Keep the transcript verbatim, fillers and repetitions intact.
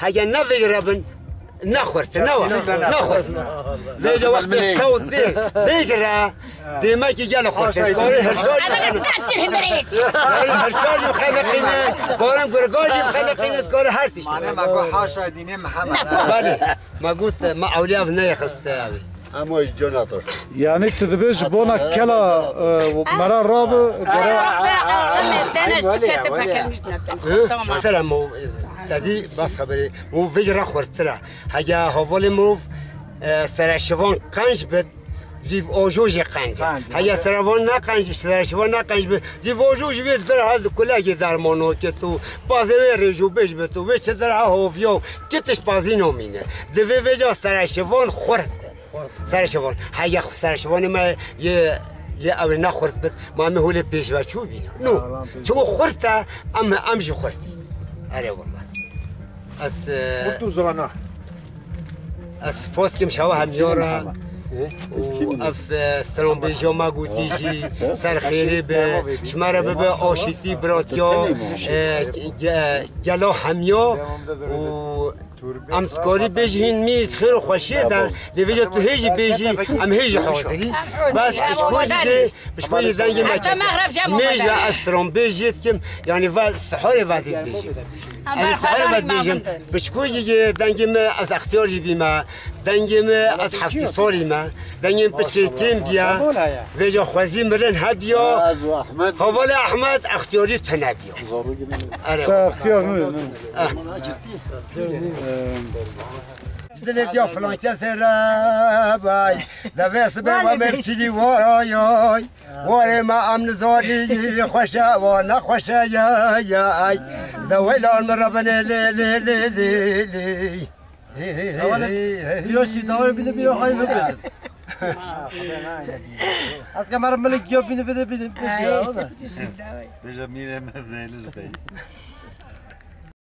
Hege ne vêgire bin, ne xurt, ne wa, ne xurt. Vêca wextê sewt dê, vêgire, dêmekî gelo xurt. Karê hirçar jî xene. Karê hirçar jî xeneqîne, karê gurga jî xeneqîne, karê her tişt. Mane me got haşa dînê Mihemed. Belê, me got, me ewliya neyê xist ew. Ama îco nator. Yani tu dibê ji bona kela, e, mera rabi, gora. Hı? Tamam. Mesela mo, tedî bas xeberê, mo vêgire xurtira. Hege havalê mirov, e, sereşivan qenc bit, dîv ojo jî qenc. Qenc, Hege evet. Serevan ne qenc bit, sereşivan ne qenc bit, dîv ojo jî vê der ha kulekê dermano kit û pazê wê rêj û bêj bit û wê çi der ha hoviya û kitiş pazî nomîne. Divê vêca sereşivan xurt. Sereşevan. Heye xwe sereşevanê me yê, yê ew ê nexurt bit. Ma em ê holê pêşveçû bîne. No. Çiku xurt e, em, em jî xurt. Erê wela. Ez, e, Mutlu zirana. Ez spas kim şewa hemiya re. Û ev, e, stranbêjiya me gotî jî ser xêrê be. Ji me re bibe aşîtî, biratiya, e, ge-, gela hemiya û Em dikarî bêjî hîn mînî di xêr û xweşiyê de, lê vêca tu hê jî bêjî, em hê jî hazirî. Bes piçkojî dê, piçkojî dengê me çeke. Mêja ez stranbêjî dikim, yanî ve siharê ve dê bêjim. Em siharê ve dibêjim, piçkojî dengê me ez extiyar jî bîme, dengê me ez heftî salî me, dengê min piçkê kêm biye, vêca xwezî mirin hebiya. Hevalê Ehmed extiyarî tune biya. Erê. Te extiyar nû. Ji dilê diya filan kesê re bay, devê sibê we merçîlî warayay. Warê me em nizanî xweş e, wa nexweş e, yay, yay. De weylan min re binê lê, lê, lê, lê, lê. Bira şî, dawê bîne, bira hay bibêjin. Ez ke meriv milik giya bîne, bide, bide, bide, bide, o da. Bêje mîrê me Vêliz Bey.